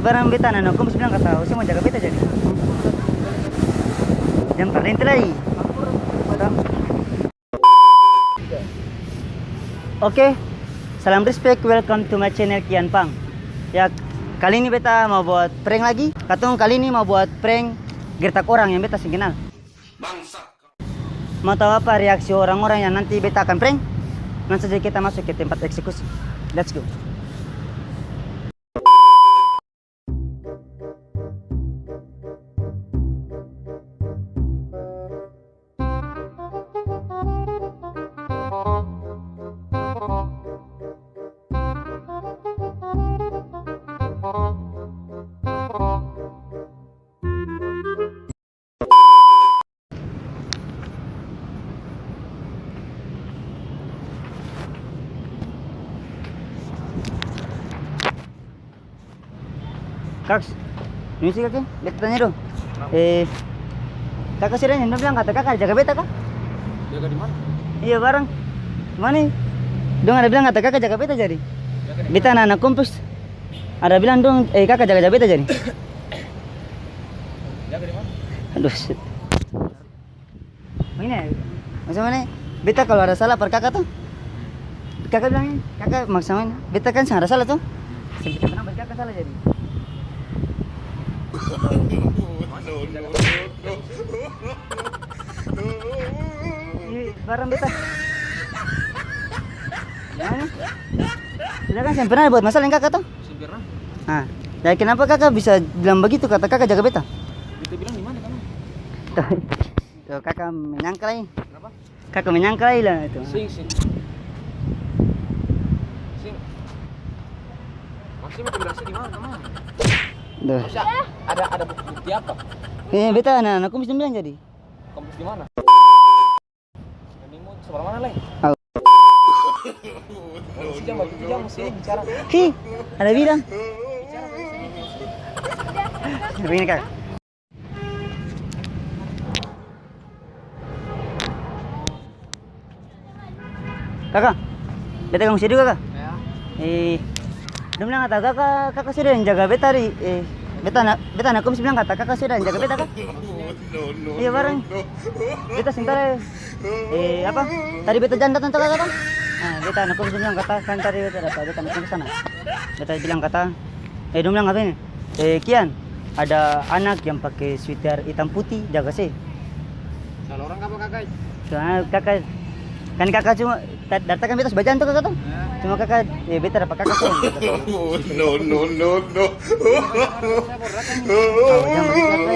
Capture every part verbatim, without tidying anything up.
Barang beta ana-ana kompos bilang kata ose mo jaga beta jadi. Jang parlente lai. Oke, salam respect, welcome to my channel Kian Pang. Ya, kali ini beta mau buat prank lagi. Katong kali ini mau buat prank gertak orang yang beta seng kenal. Mau tau apa reaksi orang-orang yang nanti beta akan prank? Langsung saja kita masuk ke tempat eksekusi. Let's go. Kaks, permisi kaki, beta tanya dong. Kenapa? Eh, kaka sudah deng dong bilang kata kaka ada jaga beta ka? Jaga di mana? Iya, barang. Mana? Dong ada bilang kata kaka jaga beta jadi. Jaga di mana? Beta anak-anak kompos. Ada bilang dong, eh, kaka jaga-jaga beta jadi. Jaga di mana? Aduh, shit. Ini, maksudnya, beta kalo ada salah par kaka to, kaka bilang ini, kaka maksudnya, beta kan seng ada salah to, seng pernah buat kaka salah jadi. Ih, barang beta. Gimana? Beta kan seng pernah buat masalah deng kaka to. Seng pernah. Nah, jadi kenapa kaka bisa bilang bagitu, kata kaka jaga beta? Beta bilang di mana, kaka? Tuh, kaka menyangkal lai. Kenapa? Kaka menyangkal lai lah itu. Seng, seng. Seng. Maksudnya beta berhasil di mana, teman? Duh. Maksudnya ada, ada bukti, bukti apa? Eh, beta anak-anak kumis bilang jadi. Kampus di mana? Ini mau sebelah mana, Leng? Au. Bagus jang, bagus jang, sini bicara. Hi, ada bilang. Bicara, sini, sini. Begini, Kak. Kaka, beta ganggu sadiki, Kaka. Ya. Eh, dong bilang kata Kaka, Kaka sudah yang jaga beta di, eh, beta na-, beta anak komis bilang kata Kaka sudah yang jaga beta, Kaka. Iya, barang. Beta seng tau, eh, apa? Tadi beta jalan datang to, Kaka, to? Nah, beta anak komis bilang kata, kan tadi beta dapa beta anak komis sana. Beta bilang kata, eh, dong bilang apa ini? Eh, Kian, ada anak yang pake sweater itam putih, jaga se. Salah orang kapa, Kaka? Soalnya Kaka, kan Kaka cuma, ta-, dari tadi kan beta su bajalan to, Kaka, to? Ya. Cuma Kaka, eh, beta dapa Kaka se. No, no, no, no. Au, jang bagitu, Kaka.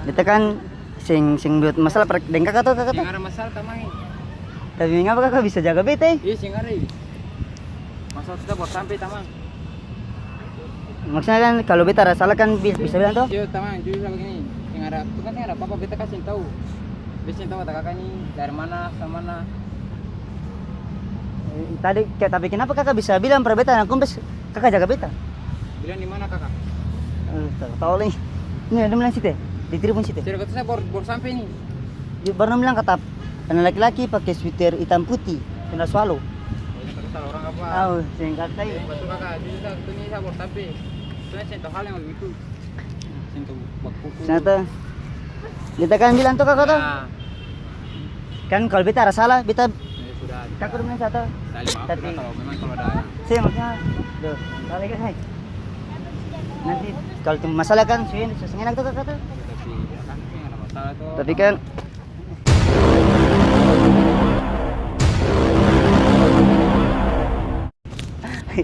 Beta kan seng, seng buat masalah par deng Kaka to, Kaka to? Seng ada masalah, tamang e. Tapi mengapa Kaka bisa jaga beta e? Iya, seng ada e. Masalah sudah baru sampe, tamang. Maksudnya kan kalo beta ada salah kan bi-, bisa bilang to? Iya, tamang, jujur sa bagini. Seng ada, itu kan seng ada apa-apa, beta kan seng tau. Beta seng tau kata Kaka ni dari mana, asal mana. Eh, tadi, ke-, tapi kenapa Kaka bisa bilang par beta anak komis, Kaka jaga beta? Bilang di mana, Kaka? Eh, tak tau lai. Ini ada bilang situ, di tribun situ. Sudah kata saya baru, baru sampe ni. Dia baru bilang kata, ada laki-laki pake sweater itam putih, sandal swallow. Oh, ini kata salah orang apa? Au, seng kata. Eh, betul, Kaka. Jujur sa, itu ni sa baru sampe. Saya seng tau hal yang begitu. Seng tau baku. Seng tau. Beta kan bilang to, Kaka, to? Nah. Kan kalo beta ada salah, beta. Ya sudah. Kaka dong bilang sa to. Saling maaf. Tapi sudah, kalo memang kalo ada. Seng, maksudnya, duh, salah kan, hai. Nanti kalo cuma masalah kan, su, su seng enak to, Kaka, to? Tapi, ya kan, seng ada masalah to. Tapi kan,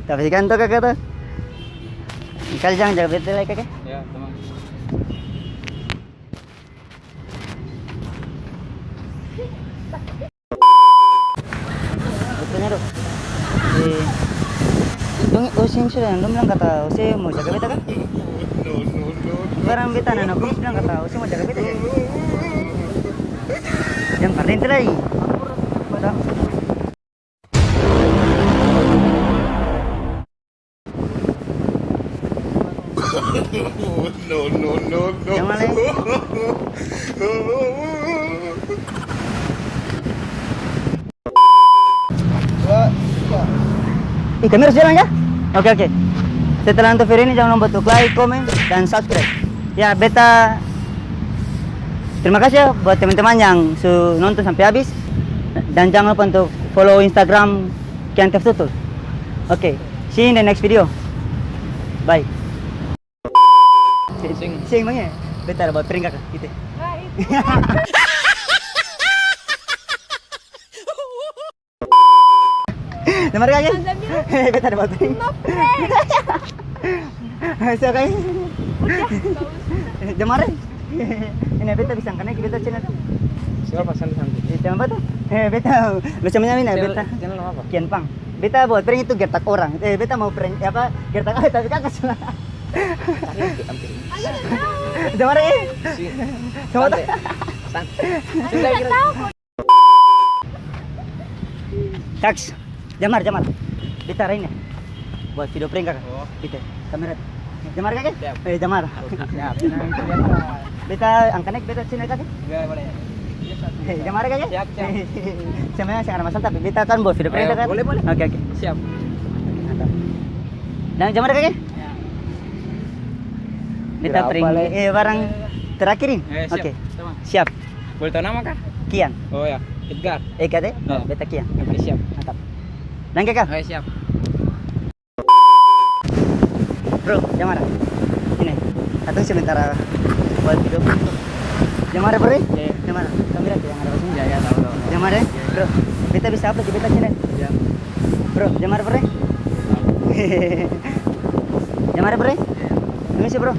tapi kan to, Kaka, to. Kali jang jaga beta lai, Kaka. Ya, tamang. Betulnya, dong. Eh, dong, ose sudah, dong bilang kata ose mo jaga beta, kan? Barang beta, anak-anak komis bilang kata ose mo jaga beta, jadi. Jang parlente lai. No, no, no, no. Jang lai. Ih, kamera su jalan ka? Oke, oke. Setelah nonton video ini, jangan lupa untuk like, komen, dan subscribe. Ya, beta terima kasih ya buat teman-teman yang su nonton sampai habis. Dan jangan lupa untuk follow Instagram Kian Tef Tutul. Oke, see you in the next video. Bye. Seng. Seng, bang, ya? Beta ada buat prank, kaka. Ite. Baik. Jang mara, kaka. Beta ada buat prank. No prank. Siap, kaka. Udah, nggak usah. Jang mara. Ini beta bisa angka naik beta channel. Siapa santai-santai? Eh, channel apa tuh? Eh, beta. Lu channel ini, channel, beta. Channel apa? Kian Pang. Beta buat prank itu gertak orang. Eh, beta mau prank, apa, gertak orang, tapi kaka salah. Jang mara, eh. Si-, sama santai. Santai. Kaks, jang mara, jang mara. Beta ada ini. Buat video prank, kaka. Oh. Beta, kamera. Jang mara, kaka? Siap. Eh, jang mara. Oke, siap. Beta angka naik, beta sini, kaka. Boleh, boleh. Eh, jang mara, kaka? Siap, siap. Sebenarnya seng ada masalah, tapi beta kan buat video prank, kaka. Boleh, boleh. Oke, oke. Siap. Mantap. Dan jang mara, kaka? Ya. Beta prank, eh, barang terakhir ini. Eh, siap. Oke. Siap. Boleh tahu nama kah? Kian. Oh ya, Edgar. Edgar, eh? Oh. Beta Kian. Oke, siap. Mantap. Dan kaka? Oke, siap. Bro, jang mara. Sini. Katong sementara buat video. Jang mara, bro, eh? Iya, iya. Jang mara. Kamera tuh yang ada di sini. Iya, iya, tahu, tahu, tahu. Jang mara, eh? Iya, iya. Bro, beta bisa upload di beta channel? Iya. Bro, jang mara, bro, eh? Jang mara, bro, eh? Iya. Permisi, bro.